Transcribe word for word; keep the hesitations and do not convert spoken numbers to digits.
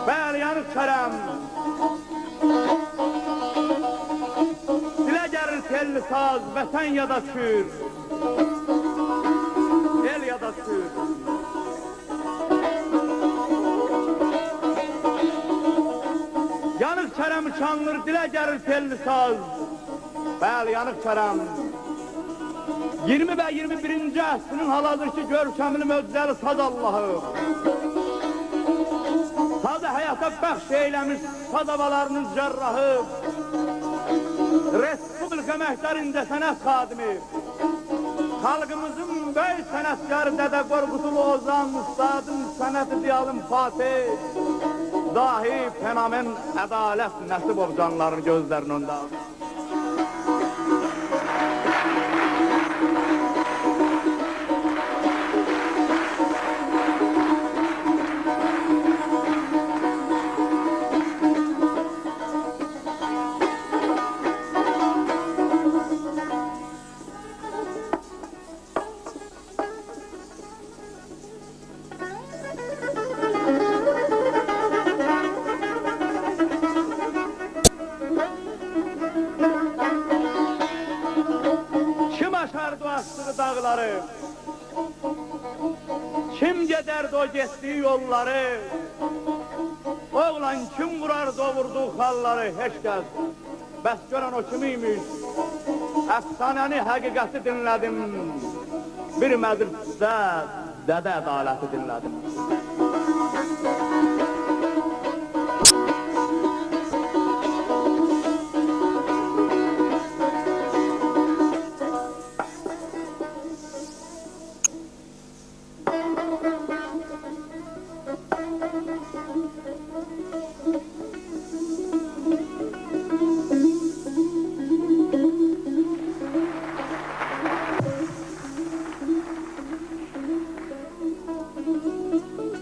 بلی، یانیق کرم. دیله گلیر تئللی ساز، وطن یادا دوشور، ائل یادا دوشور. یانیق کرم چالینیر، دیله گلیر تئللی ساز. بلی، یانیق کرم. ایگیرمی و ایگیرمی بیرینجی عصرین حال-حاضیرکی گؤرکملی معجزه‌لی ساز آللاهی، سازی حیاتا بخش ائیله‌میش ساز آبالارینین جراحی، رسپوبلیکا مکتب اینجه‌صنعت خادمی، خالقیمیزین بؤیوک صنعتکاری دده قورقودلو اوزان، اوستادین صنعت ایده‌آلین فاتحی، داهی فنومن عدالت نصیبوف جانلارینی گؤزلرینین اؤنونده آلدی. کیم آشاردی او آشدیغی داغلاری؟ کیم گئدردی او گئتدیگی یوللاری؟ اوغلان کیم قوراردی او ووردوغو خاللاری؟ هئچ کس. بس گؤرن او کیم ایمیش؟ افسانه‌نی، حقیقتی دینله‌دیم، بیر مجلیسده دده عدالتی دینله‌دیم.